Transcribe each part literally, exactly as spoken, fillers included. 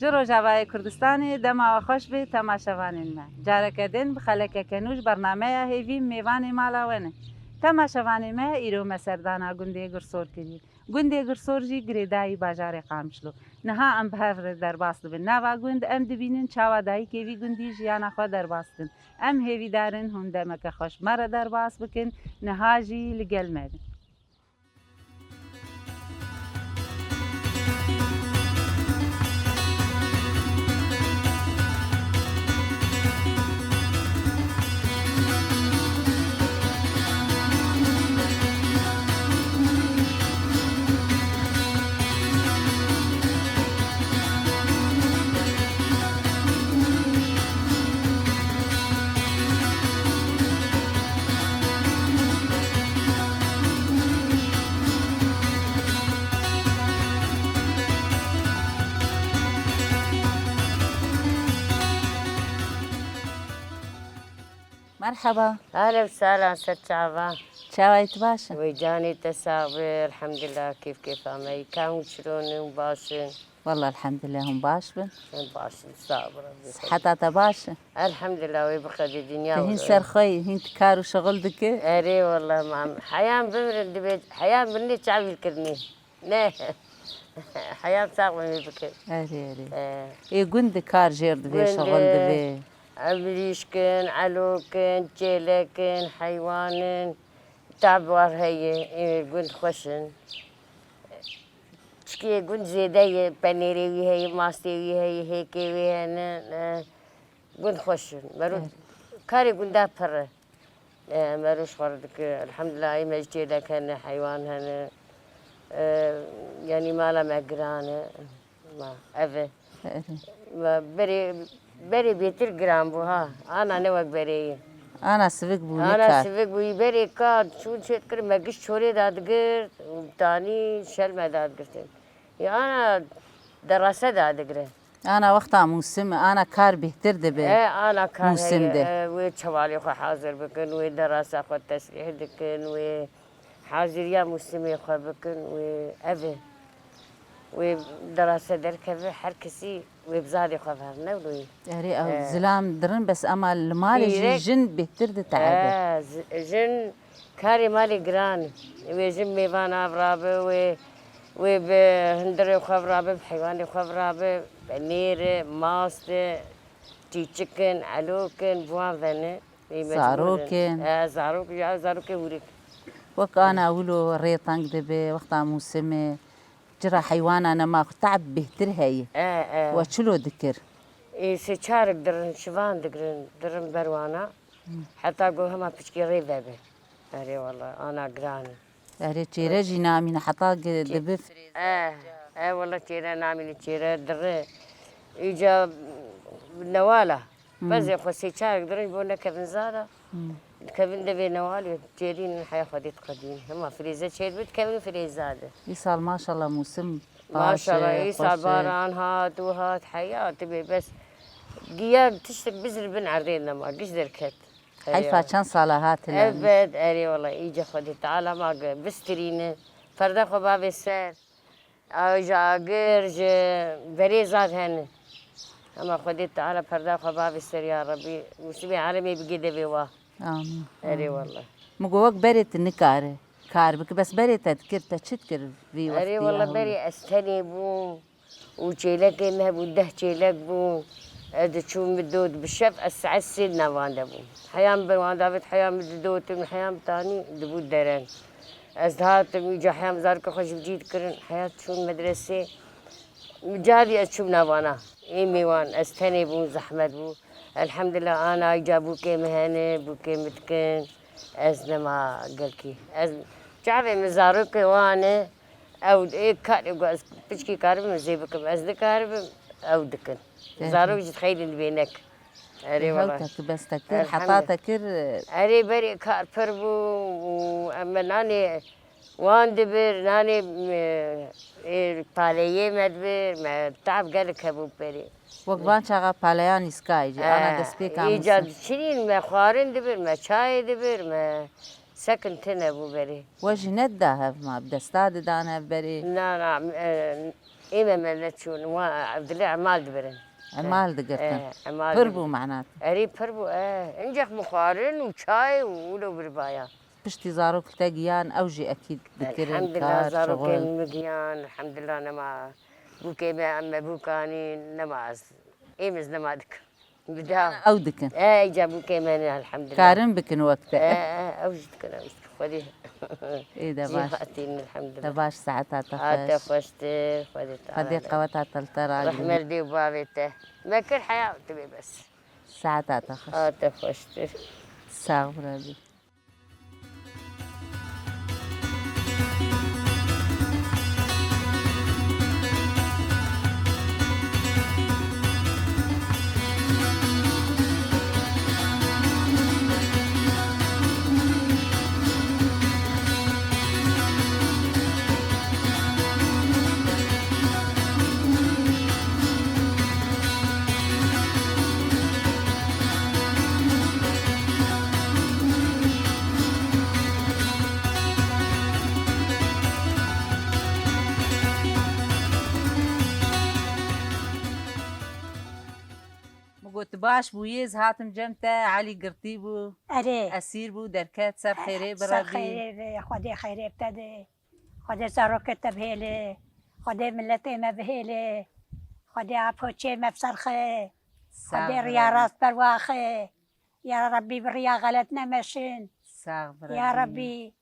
Ji Rojavayê Kurdistanê dema we xweş be temaşevanên me. Careke din bi xelekeke nû ji bernameya Hêvî mêvanê mala we ne. Temaşevanê me, îro me serdana gundê Girsor kirî. Gundê Girsor jî girêdayî bajarê Qamişlo. Niha em bi hev re derbas dibin nava gund, em dibînin çawa dayikê vî gundî jiyana xwe derbas dikin. Em hêvîdar in hûn demeke xweş me re derbas bikin, niha jî li gel me bin. Merhaba. Ahlen we sahlen, ser çava. Çawa yî, tu baş î? Wê canê te sax be, elhamdulillah, kêf kêfa me yî. Ka hûn çiron in, hûn baş in? Wallah, elhamdulillah, hûn baş bin. Em baş in, sax bin, Rebbê xwe. Siheta te baş e? Elhamdulillah, wê bi xêrê dinya. Tu hîn were. Ser xwe yî, hîn tu kar û şixul dikî? Erê, wallah, mam. Heyan bimirin, divê heyan mirinê çavîl kirinê. Ne. Heyan sax bin wê bikin. Erê, erê. Ee. Ê gund di kar jêr divê, gund şixul divê. Em rîşk in, elok in, çêlek in, heywan in. Tab war heye, ê gund xweş in. Çikê gund zêde ye, penêrê wî heye, mastê wî heye, hêkê wî hene, e, gund xweş in. Mero, evet, karê gunda pir e. E, mero ji xwe re dike. Elhamdulillah, ê me ji çêlek hene, heywan hene. E, yanî mala me giran e. Ma, ev e. Erê. Ma berê, berê bêtir giran bû ha. Ana ne wek berê ye. Ana sivik bû, ne kar. Ana sivik bû, berê ka çûn çê dikir, me giş çorê dadigir, tanî şel me dadigirtin. Ya ana derase dadigire. Ana wexta mûsim e, ana kar bêhtir dibe. E, ana kar heye, mûsim de. E, wê çevalê xwe hazir bikin, wê derasa xwe teslîh dikin, wê haziriya mûsimê xwe bikin, wê ev e. Wê derase derkeve, her kesî wê bi zadê xwe ve ne wilo yî. Erê, ew, e, zilam dirin, bes ema li malê jî, pîrek, jin bêhtir ditehibe. E, zi-, jin karê malê giran e. Wê jin mêvan av rabe, wê, wê bi hundirê xwe virabe, bi heywanê xwe virabe, penêr e, mast e, çîçik in, elok in, bi wan ve ne. Ê, mecbûr in. Zarok in. E, zarok, ya zarokê hûrik. Wek ana wilo rê teng dibe, wexta mûsimê, cira heywana nema xwe te'b bêhtir heye. E, e. We çilo dikir? Ê, sê çarek dirin, şivan digirin, dirin ber wana. Hı. Heta ku hema piçkê rê vebe. Erê wala, ana giran e. Erê, çêre jî namîne heta ge-, dibe. E, e, wala çêre namîne, çêre dire. Îca newala. Hmm. Bezê xwe sê çarek dirin bo nekevin zada. Hmm. Dikevin devê newalê, çêrînin heya xwedê diqedîn. Hema firêze çêdibe, dikevin firêza de. Îsal maşallah mûsim baş e, xweş e. Maşallah, îsal baran hat û hat heya dibe, bes giya tiştek bizir bin erdê nema, giş derket. Heyfa çend sala hatine. Elbet, erê wala, îca Xwedê Teala ma ge-, bistirîne. Perda xwe bavê ser. Ew ji agir, ji berê zad hene. Hema Xwedê Teala perda xwe bavê ser ya Rebbî. Mûsimê eremê bigê devê wa. Amîn. Erê wala. Min got wek berê tu nikare kar bike. Bes berê te dikir, te çi dikir vî wextî? Erê wala, berê ez tenê bûm. Û çêlekê me hebû, deh çêlek bû. Ez diçûm min dot bi şev, ez saet sê di nav wan de bûm. Heya min bi wan davêt, heya min didotim, heya min tanî dibû dereng. Ez dihatim, îca heya min zarokê xwe ji cî dikirin, heya çûm medresê. Carî ez çûm nav wana. Ê mêwan, ez tenê bûm, zehmet bû. Elhamdulillah, ana îca bûkê min hene, bûkê min dikin. Ez nema gelkî. Ez çavê min zarokê wan e. Ew ê karê ku ez piçkî karibim, ez ê bikim. Ez nikaribim, ew dikin. Erê. Zarok jî xeyrî dibê nek. Erê wala. Hew te kir, bes te kir, heta te kir. Erê berê kar pir bû û em me nanê wan dibir, nanê, e, ê paleyê me dibir, me tab gelek hebû berê. Wek van çaxa paleya nîskayê jî, ana destpêka mûsim. Îca diçirîn me xwarin dibir, me çayê dibir, me sekin tune bû berê. We jî nedida hev ma, bi desta didan hev berê? Na, na, e, Ê me, me neçûn, wan evdilê emal dibirin. Emal digirtin. Eh, emal Pir dibirin. Bû manat. Erê pir bû, eh. Incex mixwarin û çay û wilo birbaya. Piştî zarok te giyan, ew jî ekîd dikirin, Elhamdulillah, kar, zarokên şixul. Min giyan, elhamdulillah nema bûkê me, em me bûkanîn, nema ez. Êm ez nema dikim. Bi da. Ew dikin. E, îca bûkê me ne, elhamdulillah. Karin bikin wek te. E, e, ew jî dikin, ew jî dikin. Xwedê Ê de jî baş. Hatîn, elhamdulillah. De baş, saeta te Hate xweş. Xweştir, Xwedê Teala Xwedê be. Qeweta te li te ragirî. Rehmet dê û bavê te. Me kir heya tu bê bes. Saeta te xweş. Hate xweştir. Sax bira bî. Min got, tu baş bûyî, ez hatim cem te, Elî girtî bû, Erê. Esîr bû, derket, ser xêrê Ser biredî. Xêrê be, Xwedê xêrê bi te de. Xwedê zarokê te bihêle. Xwedê miletê me bihêle. Xwedê apoçê me bi ser xe. Sağ Xwedê ol riya Rebî. Rast berwaxe. Ya Rebî bi riya xelet nemeşin. Sağ ol Ya Rebî. Rebî.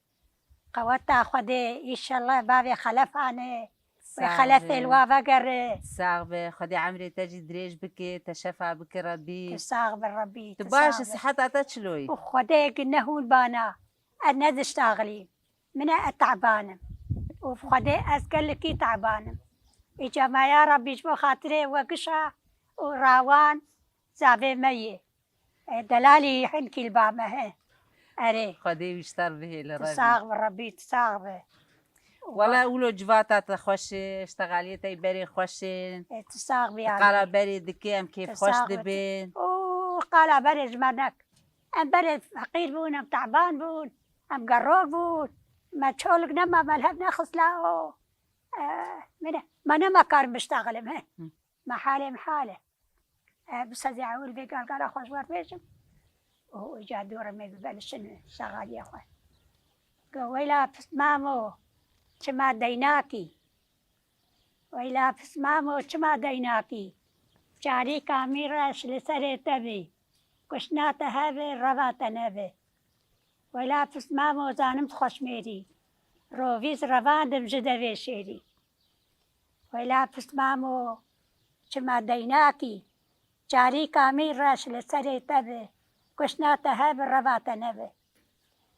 Qeweta Xwedê, înşellah bavê xelef ane. Wê Sağ xelefê be. Li wa vegere. Sağ be. Xwedê emrê te jî dirêj bike, te şefa bike Rebî. Tu sağ be Rebî, Tu tu baş sağ e, be. Siheta te çiloyî? Û Xwedê ginehûn bana, ez nediştaxilîm. Min e, ez teban im. Û Xwedê ez gelekî teban im. Îca me ya Rebî ji bo xatirê we gişa û rawan zavê me yê. E, delalî hinkî li ba me he. Erê. Xwedê wî ji te re bihêle Tu Rebî. Sax be Rebî, tu sax be. Wela wilo civata te xweş e, ştexaliyê te yî berê xweş in. E, tu sax be Qala Rebî. Berê dike em kêf Tu xweş sax be. Dibin. Û qala berê ji me nek. Em berê feqîr bûn, em teban bûn, em gerok bûn. Me çolik nema, me li hev nexist la o. E, me ne, me nema karim biştaxilim he. Hı. Me halê me hal e. E, bi sedê ewil vê galgala xwe ji we re bêjim. Û îca dû re me bibe li şin şexaliyê xwe. Go weyla pis mamo, çima deynakî? Weyla pis mamo, çima deynakî? Çarîka mî reş li serê te bî. Kuştina te hebe, reva te nebe. Wela pis mamo, zanim tu xweşmêrî. Rovîz revandim ji devê şêrî. Wela pis mamo, çima deynakî? Çarîka mî reş li serê te bi. Kuştina te hebe, reva te nebe.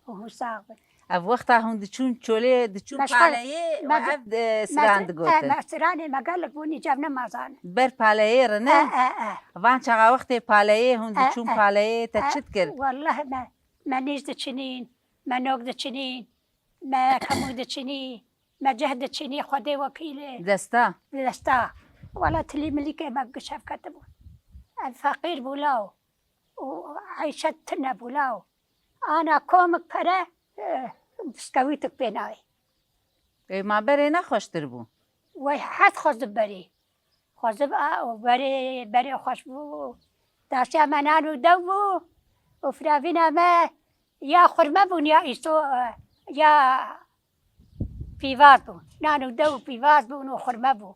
Û hûn sax bin. Ev wexta hûn diçûn çolê, diçûn Meşxal-, paleyê û me ge-, ev, e, me siran ge-, digotin. E, me siranê me gelek bûnî cem nema zanin. Ber paleyê re ne? E, e, e. Van çaxa wextê paleyê hûn E, diçûn e, paleyê te e, çi dikir? Welleh me, me nîj diçinîn, me nok diçinîn, me kemû diçinî, me ceh diçinî, Xwedê wekîl e. Desta? Desta. Wela tilî milîkê me bi giş hev ketibûn. Em feqîr bû law. Û eyşet tune bû law. Ana komik pere, e, biskewîtik pê nayê. Ê, ma berê ne xweştir bû? Wey hez xwezib berê. Xwezib a, û berê, berê xweş bû. Daşiya me nan û dew bû. Û firavîna me ya xurme bûn, ya îso, e, ya pîvaz bûn. Nan û dew û pîvaz bûn û xurme bû.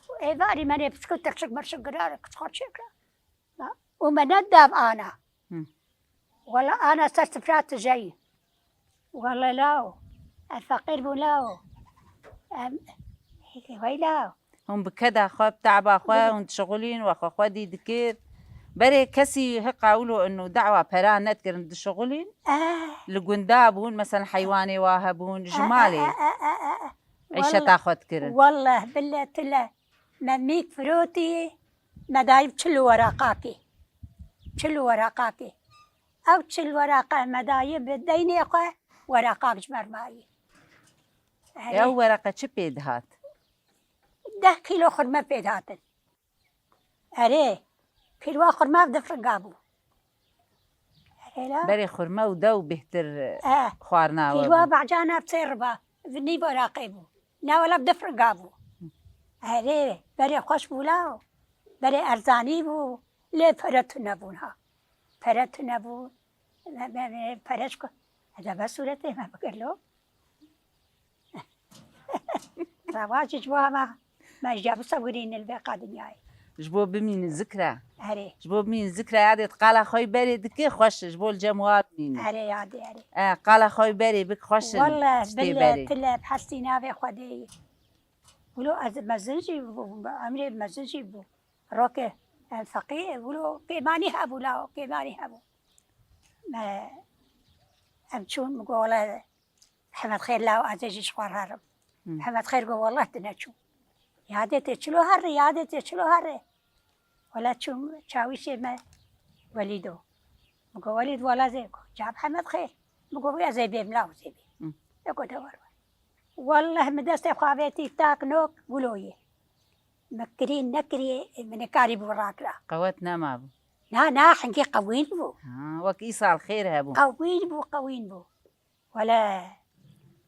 Û êvarî me nê piçik û tirşik mirşik girare, kiçik xwe çêkira. Û me nedav ana. Hı. Wela ana ser sifra tijeyî. Wela law. Em feqîr bûn law. Em, hey law. Hûn bi keda xwe, bi teba xwe, Bi- hûn dişixulîn, we xwe xwedî dikir. Berê kesî hiqa wilo inu dawa pera nedikirin, dişixulîn. Eh. Li gunda bûn, mesela heywanê wa hebûn, ji Eh, eh, malê eh, eh, eh, eh, eh. Eyşeta Wella-, xwe dikirin. Welleh, billeh, tile. Me mîk firotî, me dayî çil û weraqakê. Çil û weraqakê. Ew çil weraqe me dayî bi deynê xwe, weraqak ji me re mayî. Erê. Ew weraqe çi pê dihat? Deh kîlo xurme pê dihatin. Erê, pîrwa xurme ev du firinga bû. Erê la. Berê xurme û dew bêhtir, e, Eh, xwarina we pîrwa bû. Behcana bi sê riba, bi nîv weraqê bû. Ne wela bi du firinga bû. Erê, berê xweş bû la, berê erzanî bû, lê pere tune bûn ha. Pere tune bû, me, me, me, pere ji ku, ez ê be sûretê me bikir lo. Rewa jî ji bo hema me ji ya bisewirînin li vê qa dinyayê. Ji bo bimînin zikre. Erê. Ji bo bimînin zikre, yadê tu qala xwe yî berê dikê xweş e, ji bo li cem wa bimînin. Erê, yadê, erê. E, qala xwe yî berê bik xweş in, Wele, tiştê bile, berê. Tile, bi hestî navê Xwedê yî. Wilo ez mezin jî bû, emrê mezin jî bû. Roke, em feqîr, wilo kêmanî hebû la, kêmanî hebû. Me, em çûn, min got, wele, Hemed Xêr law, ez ê jî ji xwe re herim. Hmm. Hemed Xêr got, "Wallah tu neçû. Yadê tê çilo herre, yadê tê çilo herre." Wele çûm çawîşê me Welîdo. Min got, "Welîd, wala zê." Got, "Cab Hemed Xêr." Min got, "Ez ê bêm law, ez ê bêm." Hmm. E got, "De wer wer." Wallah min destê xwe avêtî tak nok wilo yê. Min kirî nekirî, min nikarî bû rakira. Qewet nema bû. Na, na, hingê qewîn bû. Ha, wek îsal xêr hebû. Qewîn bû, qewîn bû. Wele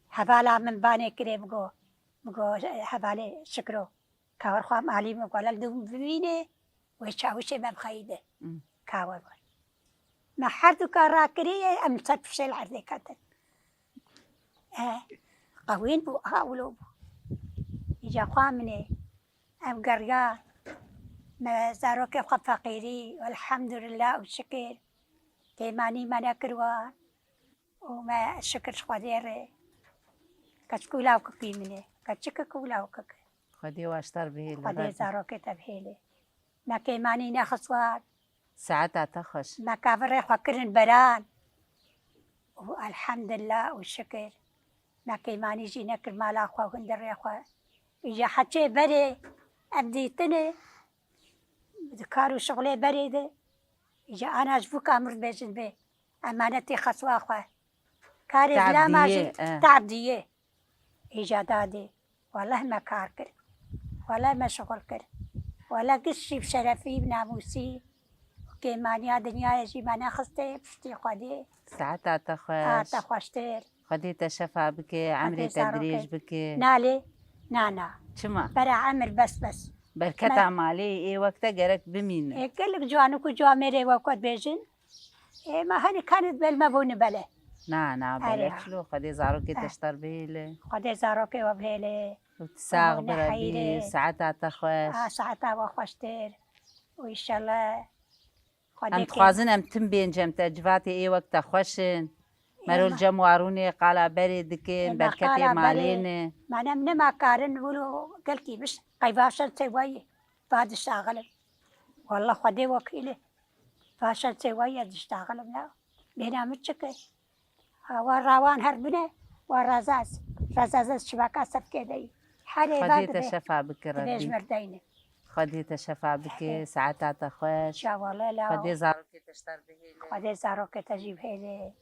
hevala min banê kirê bigo, bigo hevalê Şikro. Ka wer xwe malî min, wele li dû bimînê, wê çawişê me bixeyî de. Hmm. Ka wer wer. Me her du ka rakirî, em ser piştê li erdê ketin. E, qewîn bû, aha wilo bû. Îca xwe minê, em geriya, me zarokê xwe feqîrî, elhamdulillah û şikir. Kêmanî me nekir wan. Û me şikir ji Xwedê re. Keçik û lawkikî min e. Keçikik û lawkik. Xwedê waştar bihêle, Xwedê Rabbî. Zarokê te bihêle. Me kêmanî nexist war. Saeta te xweş. Me kavirê xwe kirin beran. Û elhamdillah û şikir. Me kêmanî jî nekir mala xwe, hundirê xwe. Îja heçê berê, ev dîtine. Di kar û şixulê berê de, îca ana ji bo ka mird bêjin bê emanetê xeswa xwe. Karê Tabdiyê, zilama jî e. Tabdiyê. Îca dadê. Wele me kar kir. Wele me şixul kir. Wele giş jî bi şerefî, bi namûsî û kêmaniya dinyayê jî me nexistê piştî Xwedê. Saeta te xweş. A te xweştir. Xwedê te şefa bike, emrê te dirêj bike. Nalê, na, na. Çima? Bera emir bes, bes. Berketa malê ê wek te gerek bimîne. Ê gelek ciwanik û ciwamêrê wek we dibêjin. Ê me henî kanê dibel me bûne bele. Na, na, bele çilo, Xwedê zarokê te ji te re bihêle. Xwedê zarokê we bihêle. Û tu sax bi Rebî, saeta te xweş. A, saeta we xweştir. Û înşallah Em dixwazin em tim bên cem te, civatê ê wek te xweş in. Mero li cem warûnê qala berê dikin, berketê malê ne. Mane em nema karin wilo gelkî biş qey vaşan tê wayî va diştaxilim. Wallah Xwedê wekîl e. Vaşan tê wayî ez diştaxilim ya. Bêna min çi kir? Hawa rawan her bine, wa razaz. Razaz ez çivaka sefkê deyî. Herê Xwedê te şefa bike Rebî. Dibêj merdeyne. Xwedê te şefa bike, saeta te xweş. Çawale law. Xwedê zarokê te ji te re bihêle. Xwedê zarokê te jî bihêle.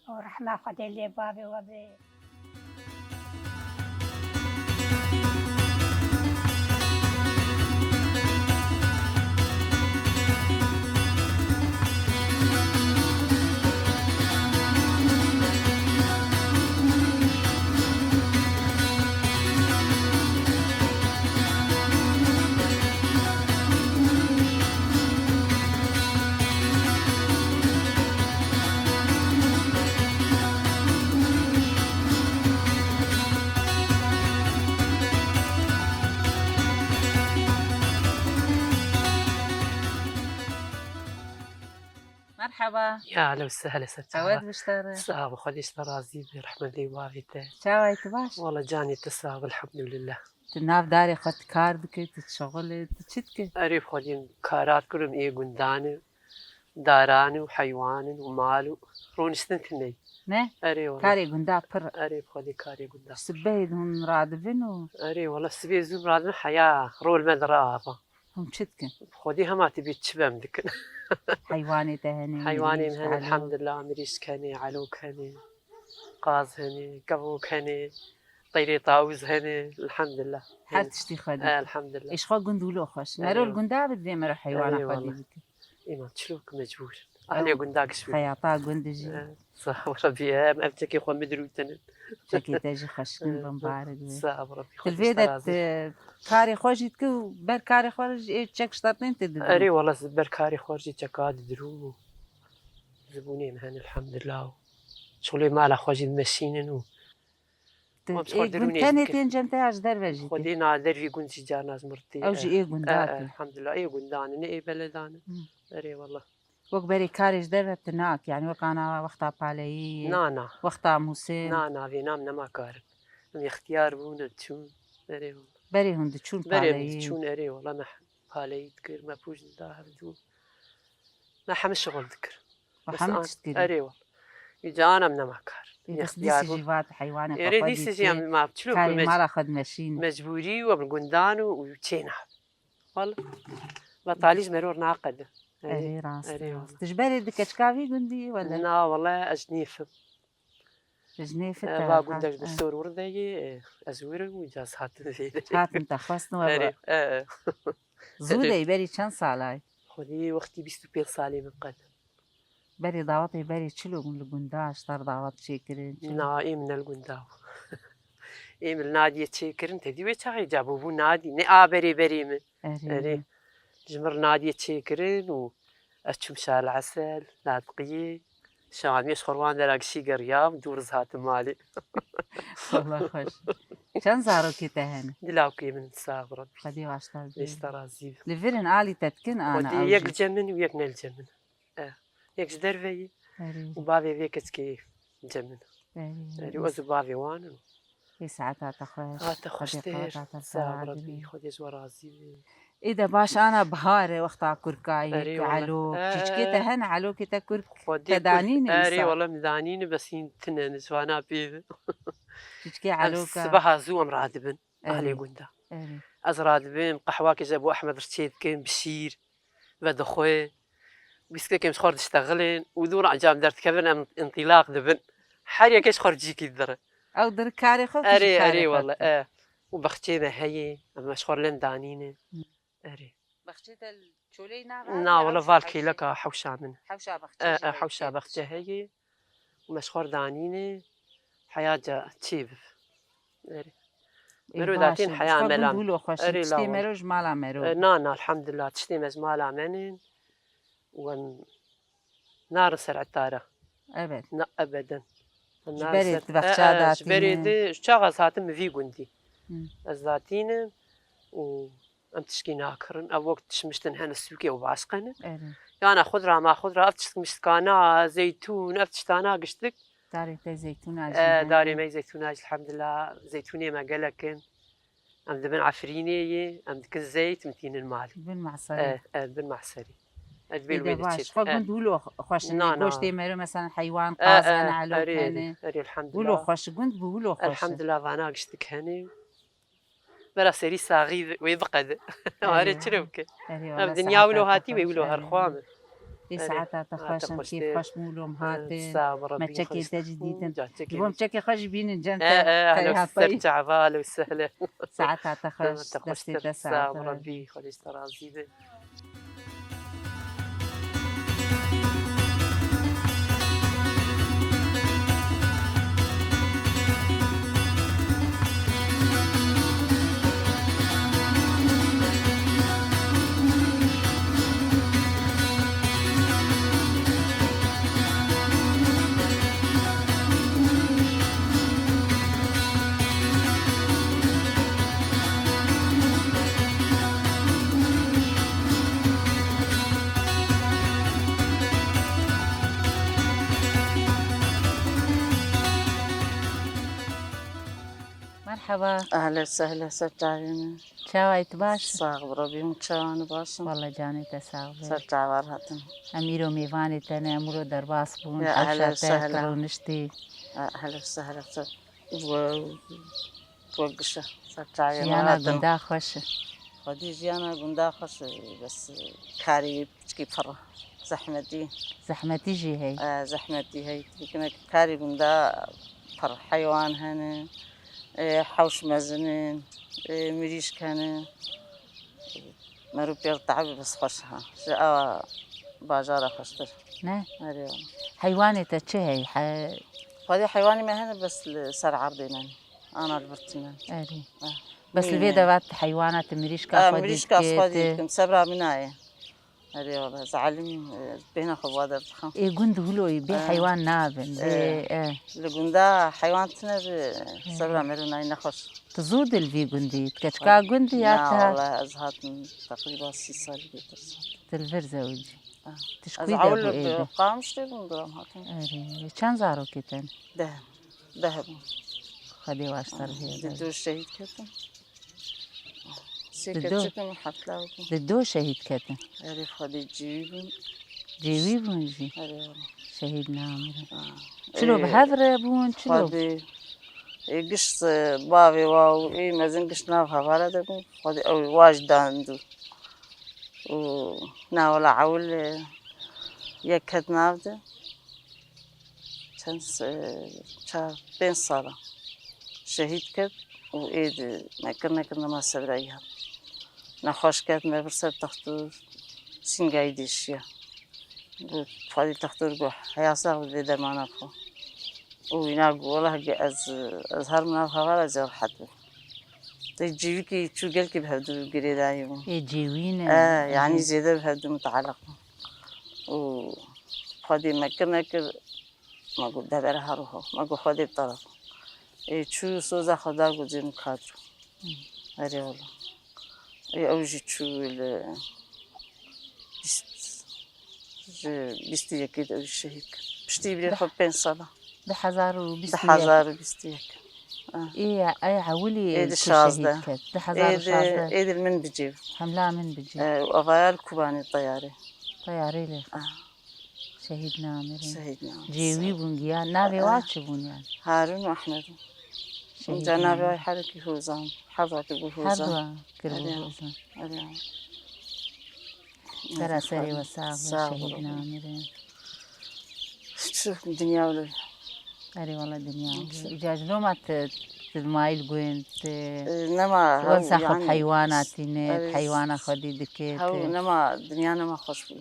Û rehma Xwedê lê bavê we be. Merhaba. Ya, ehlen we sehlen, ser çava. Qewet biştare. Sağ ol, Xwedê ji te razî be, rehmet lê bavê te. Çawa yî, tu baş? Wala canê te sağ be, elhamdülillah. Tu nav darê xwe tu kar dike, tu şixul e, tu çi dike? Erê, bi Xwedê em kara dikirin, ê gundan e, daran e û heywan in û mal û roniştin tune ye. Ne? Erê, wala. Karê gunda pir. Erê, bi Xwedê karê gunda pir. Sibehê hûn radibin û? Erê, wala sibê zû radibin, heya rol me li re ava. Hûn çi dikin? Xwedî hema tibî çi bem dikin. Heywanê te hene, Heywanê mirîşk, min hene, elo? Elhamdulillah, mirîşk hene, elok hene, qaz hene, kevok hene, teyrê tawûz hene, elhamdulillah. Her tiştî xwe dî. Elhamdulillah. Êş xwe gund wilo xweş. Erê. Mero li gunda bit vê mero heywana xwe dî bike. Ê ma çilok mecbûr in. Ehlê gunda giş bî. Xeyata gund jî. Eh, sağ ol Rebî, em ev çekê xwe min dirûtinin. Çekê te jî xweşkin, eh, bimbarik be. Sağ ol Rebî, xwe. Dilvê de karê xwe jî dikir û ber karê xwe jî ê çek ştartên te didirû. Erê wala ber karê xwe jî çeka didirû. Zibûnê min hene elhamdulillah. Şixulê mala xwe jî dimeşînin û Wan ji xwe derûnê jî dikir. Tenê tên cem te ya ji derve jî tê. Xwedê na dervî gund jî carna ji mir tê. Ew jî ê gunda tê. Elhamdulillah, ê gundan in, ê beledan in. Erê wala. Wek berê karê ji derve tu nak, yani wek ana wexta paleyî, na, na, wexta mûsê. Na, na, vê nam nema karin. Em extiyar bûn, em çûn. Erê wala. Berê hûn diçûn paleyî. Berê hûn diçûn, erê wala, me paleyî dikir, me pûç dida hevdû. Me hemî şixul dikir. Û hemî tişt kirî. Erê wala. Îca ana em nema kar. Ê, bes dîsî jî vat heywanê xwe xwedî. Erê dîsî jî em ma çilo ku karê mala xwe dimeşîn. Mecbûrî û em gundan û, û çê nabin. Wala. Betalî ji meror naqede. Erê, erê rast, erê rast. Wala. Tu ji berê di keçika vî gundî wele? Na wala ez ji nêfim. Ji nêfim. Eh, te va gundek bi sor wir de yê, eh, ez wir im û îca ez hatim vê derê. Hatim te xwestin we. Erê, eh, eh. Zû de yî, berî çend salay? Xwedî wextî bîst û pênc salê min qed. Berê dawetê berê çilo bûn li gunda, ji te re dawet çêkirin, çilo? Na, ê min ne li gunda bû. Ê min li Nadiyê çêkirin, te dî wê çaxê ca bûbû Nadî. Ne a berê berê min. Erê. Erê. Ji min re Nadiyê çêkirin û ez çûm Şar el Esel, Ladiqiyê. Şamiyê ji xwe re wan dera gişî geriyam, dû riz hatim malê. Wala xweş. Çend zarokê te hene? Du lawkê min, sağ ol Rebî. Xwedê waştar bê. Lê ji te razî be. Li vir in alî te dikin, ana? Xwedê ew jî. Yek li cem min û yek ne li cem min. E, yek ji derve yî. Erê. Û bavê vê keçikê cem min. Erê. Erê, û ez û bavê wan in. Ê saeta te xweş. Saeta te xweştir. Sağ ol Rebî, Xwedê ji we razî be. Ê de baş ana bihar e, wexta kurkayî, elok. Erê wala. Çîçikê te hene, elokê te kurk te danîne? Erê wala, min danîne, bes hîn tune ne, ji wana pê ve. Çîçikê eloka. Em sibeha zû em radibin. Erê. Ahlê gunda. Erê. Ez radibim, qehwakê ji Ebû Ehmed re çêdikim, bi şîr, vedixwe. Bîsklekê em ji xwe re diştexilin û dû re ca em derdikevin, em întîlaq dibin. Her yekê ji xwe re cîkî didire. Ew dir karê xwe. Erê, erê wele, e. Û bexçê me heye, em ji xwe re lêm danîne. Hı. Erê. Bexçê te li Çoleyê nava? Na, wele val kêleka hewşa min. Hewşa bexçe. E, e, hewşa bexçe heye. Û me ji xwe re danîne, heya ca çê bibe. Erê. Ê, mero datîn heya mela min. Wilo xweş. Erê, tiştê mero ji mala mero. E, na, na, elhamdulillah, tiştê me ji mala me ne. Û em narin ser etara. Evet. Na, ebeden. Ji berê di bexça datîne. Ji berê di, ji çaxa ez hatim min vî gundî. Hı. Ez datînim û em tişkî nakirin. Ev wek tişmiştin hene sûkê û başqe ne. Erê. Yana xudra ma xudra, ev tişmiştkana, zeytûn, ev tiştana giştik. Darê te zeytûna jî hene. E, darê me zeytûna jî, elhamdulillah, zeytûnê me gelek in. Em dibin Efrînê yê, em dikin zeyt, em tînin malê. Bin Meserî. E, e, bin Meserî. Ez dibê wê diçin. Xwe gund wilo xweş in. Na, na. Goştê mero, mesela heywan, qaz hene, elok hene. Erê, elhamdulillah. Wilo xweş, gund bi wilo xweş in. Elhamdulillah, vana giştik hene. Bera serî saxî wê biqede. Erê. Erê, çi bike? Erê, wala dinya wilo hatî, wê wilo her xwe min. Ê, saeta te xweş, em kêf xweş bûn, wilo em hatin. Sağ ol, Rebî. Me çekê te jî dîtin. Ji bo em çekê xwe jî bînin, cem te. E, e, ehlen, ser çava, ehlen, sehlen. Saeta te xweş, destê te saet. Sağ ol, Rebî, Xwedê ji te razî be. Merheba. Ehlen sehlen, ser çavê min. Çawa yî, tu baş î? Sax bi Rebî, hûn çawan, baş in? Walla canê te sax be. Ser çava re hatin. Em îro mêvanê te ne, em îro derbas bûn. Ya, ehlen sehlen. Hewşa te, tu rûniştî. Ya, ehlen sehlen, ser we, we gişe, ser çavê me hatin. Jiyana gunda xweş e. Xwedî jiyana gunda xweş e, bes karê piçkî pir e. Zehmetî. Zehmetî jî heye. E, zehmetî heye. Tîkine karê gunda pir heywan hene. E, hewş mezin in. E, mirîşk hene. Mero pêr tebi bes xweş ha. Ji a bajara xweştir. Ne? Erê. Heywanê te çi heye? He- Xwedî heywanê me hene, bes li ser erdê ne. Ana li vir tune. Erê. Bes li vê de vat heywana tu mirîşka xwedî dikê. Mirîşka xwedî dikim. Sebra min nayê. Erê wala, ez elim, e, bêhna xwe va derdixim. Ê gund hûloyî bê heywan nabin. Bê, e. Li gunda heywan tune bi sebra mero nayê nexweş. Tu zû dil vî gundî, tu keçika gundî ya te? Na wala, ez hatim teqrîba sî salî bêtir zû. Tu li vir zewicî. Ah. Tu ji kû de bû ê de? Qamişlê bûm, duram hatim. Erê, çend zarokê te ne? Deh. Deh bûn. Xwedê waştar heye. Di do şehîd ketin. Sê keçik in, heft lawik in. Di do şehîd ketin. Erê, Xwedê cêwî bûn. Cêwî bûn jî? Erê, erê. Şehîd namirin. Çilo bi hev re bûn, çilo? Xwedê, ê, giş, e, bavê wa û ê mezin giş nav hevara de bûn. Xwedê ew wa jî dandû. Û na wela ewil, e, yek ket nav de. Çend se-, çar, pênc sala şehîd ket û ê di me kir nekir nema sebrayî hat. Nexweş ket, me bir ser textor Sîngayî de şiya. Got, Xwedî textor got, heya sax bide dermana xwe. Û wîna got, wela hege ez, ez her min nav heval ez ê rehet bim. Tê cêwîkî çû gelkî bi hevdû girêdayî bûn. Ê cêwî ne. E, yanî zêde bi hevdû miteeleq bûn. Û Xwedê me kir nekir, me got, devere her wiha. Me got, Xwedê bi te re be. Ê çû soza xwe da got, cê min ka çû. Erê wela. Ê ew jî çû li bîst, ji bîst û yekê de ew jî şehîd kir. Piştî vî rê xwe pênc sala. Du hezar û bîst û yek. Du hezar û bîst û yek. Ah. Ê, ê ewilî ê di şazdeh. Ê di şazdeh. Ê di min bicê. Hemla min bicê. Û avaya li Kubanê teyarê. Teyarê lê. Ah. Şehîd namirin. Şehîd namirin. Cêwî bûn giya. Navê wa çi bûn yani? Harun û Ahmed. Şehîd namirin. Ca navê wa herekî Hozan. Her wa kiribû Hozan. Her wa kiribû Hozan. Erê. Sera serê we sax be, şehîd namirin. Çi dinya wilo. Erê wala dinya wilo. Îca ji loma tu, tu mayîl gund, tu. Nema, wan saxib heywana tîne, heywana xwedî dike. Hew nema, dinya nema xweş bû.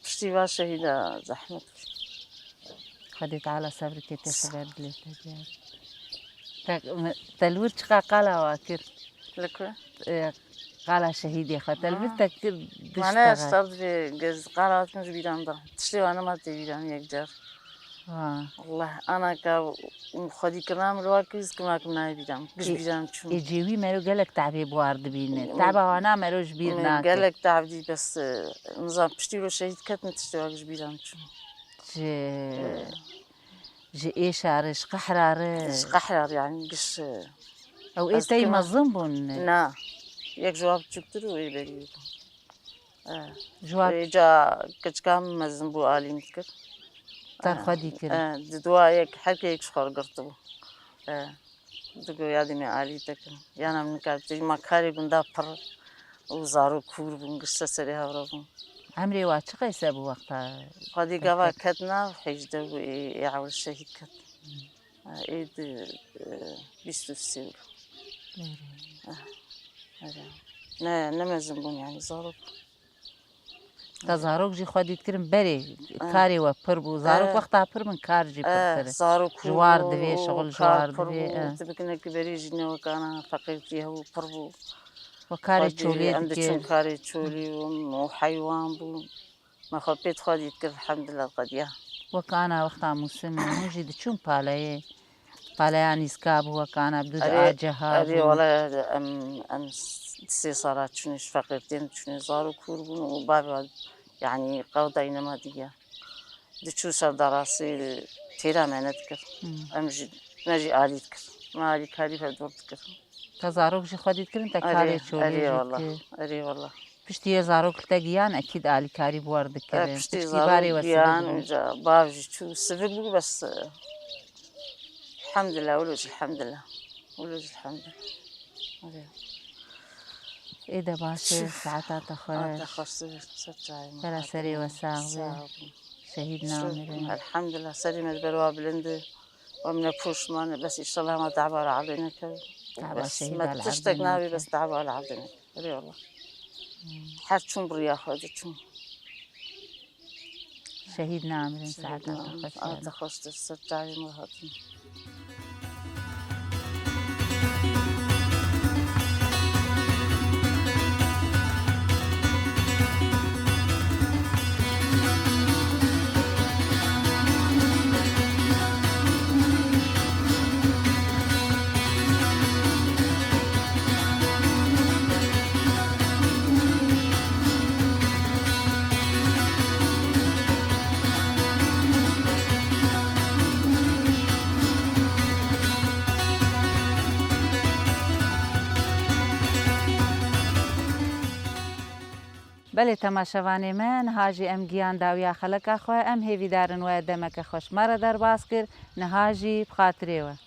Piştî va şehîda zehmet bû. Xwedê Teala sebrikê te xeber dilê te diyar. Te, te li wir çiqa qala wa kir? Li ku? E, qala şehîdê xwe. Te li vir te kir dişt. Mane ez ser divê gez qala hatim ji bîran da. Tiştê wa nema tê bîran yek car. Ha. Allah, ana ka xwedîkirina min li wa kir, zikirina kim nayê bîran. Giş bîran çûn. Ê cêwî mero gelek tevê buhar dibîne. Teva wana mero ji bîr nake. Gelek tev dî bes, e, nizam piştî wilo şehîd ketin tiştê wa giş bîran çûn. Ji, ji êşa re, ji qehra re. Ji qehra re, yanî giş, e, ew ê tey mezin bûn? Na. Yek ji wan biçûktir û ê berî bû. E, ji wan ê ca keçika min mezin bû, alî min dikir. Te xwedî kir. E, di dua yek, her kê yek ji xwe re girtibû. E. Digo yadî me alî te kirin. Yana min nikar bêjî, ma karê gunda pir û zarok kûr bûn, gişte serê hev re bûn. Emrê wa çi qeyse bû wexta? Xwedî gava ket nav, hêjdeh bû, ê, ê ewil şehîd ket. Ê di, e, bîst û sê bû. Erê. Ne, ne mezin bûn yani, zarok. Te zarok jî xwedî dikirin berê, karê we pir bû. Zarok wexta pir bin, kar jî pirtir e. Ji war divê, şixul ji war divê. Tu bikinekî berê jî ne wek ana feqîrtî hebû, pir bû. We karê çolê dikir. Em diçûn karê çolî û heywan bû. Me xwe pê xwedî dikir, elhamdulillah qediya. Wek ana wexta mûsim e, hûn jî diçûn paleyê. Paleya nîska bû wek ana bi du dua ceha bû. Erê wele em, em sê sala çûnê ji feqîrtiyê çûnê zarok kûr bûn û bavê wa, yanî qewdayî nema digiya. Diçû ser darasê têra me nedikir. Em jî, me jî alî dikir. Me alîkarî hevdor dikir. Te zarok jî xwedî dikirin, te karê çolê jî dikir. Erê wele. Piştî yê zarok li te giyan, ekîd alîkarî bi wer dikirin. Piştî zarok giyan, bav jî çû sivik bû, bes, e, elhamdulillah, wilo jî elhamdulillah. Wilo jî elhamdulillah. Erê. Ê de baş e, saeta te xweş. Te xweş, sivik, ser çayê me. Bera serê we sax be. Sağ olun. Şehîd namirin. Elhamdulillah, serê me li ber wa bilind e. Em ne poşman e, bes înşallah ma dava li erdê neke. Dava şehîda li erdê neke. Bes me tiştek nabê, bes dava li erdê neke. Erê wele. Her çûn bi riya xwe diçûn. Şehîd namirin, saetan te xweş. Saeta te xweş, te ser çavên we hatin. Belê temaşevanê me, niha jî em gihan dawiya xeleka xwe. Em hêvîdar in we demeke xweş me re derbas kir. Niha jî bi xatirê we.